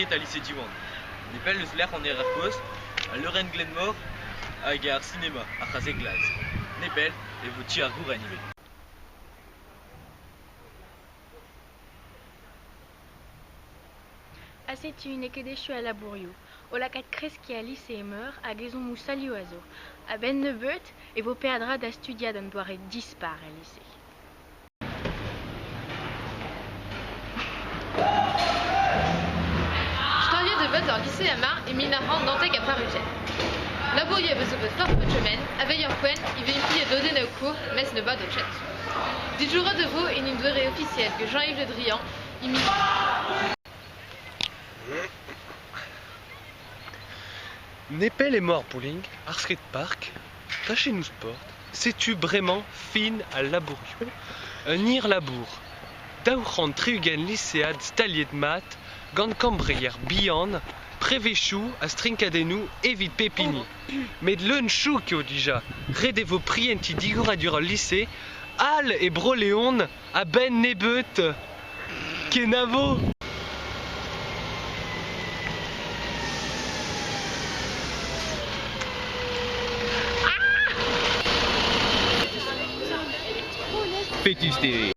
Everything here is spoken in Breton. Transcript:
lec'hiet al lise Diwan. Nepell eus lec'h an Erer Kozh, al leurenn Glenmor hag ar sinema, ar C'hazeg Glas. Nepell e vo ti ar gouren ivez. Ha setu n'eo ket echu al labourioù. O lakaat kreskiñ al lise emeur hag ezhommoù salioù a zo. A-benn nebeut e vo peadra da studiañ d'un doare dispar el lise. Steuñviet eo bet ar lise amañ e 1999. Labouriet e vez bet forzh petrement, aveit ur poent e vez implijet lodennoù kour mes ne bado ket. Digoret e vo en un doare ofisiel gant Jean-Yves Le Drian e miz Nepell emañ ar bowling, ar skate-park, tachennoù sport, setu bremañ fin al labourioù. Un hir labour, 260 lisead staliet mat gant kambreier bihan, prevezioù ha strinkadennoù evit pep hini. Met leun-chouk eo dija, ret e vo prientiñ digoradur al lise all e Bro-Leon a-benn nebeut. Kenavo! Fetus-te.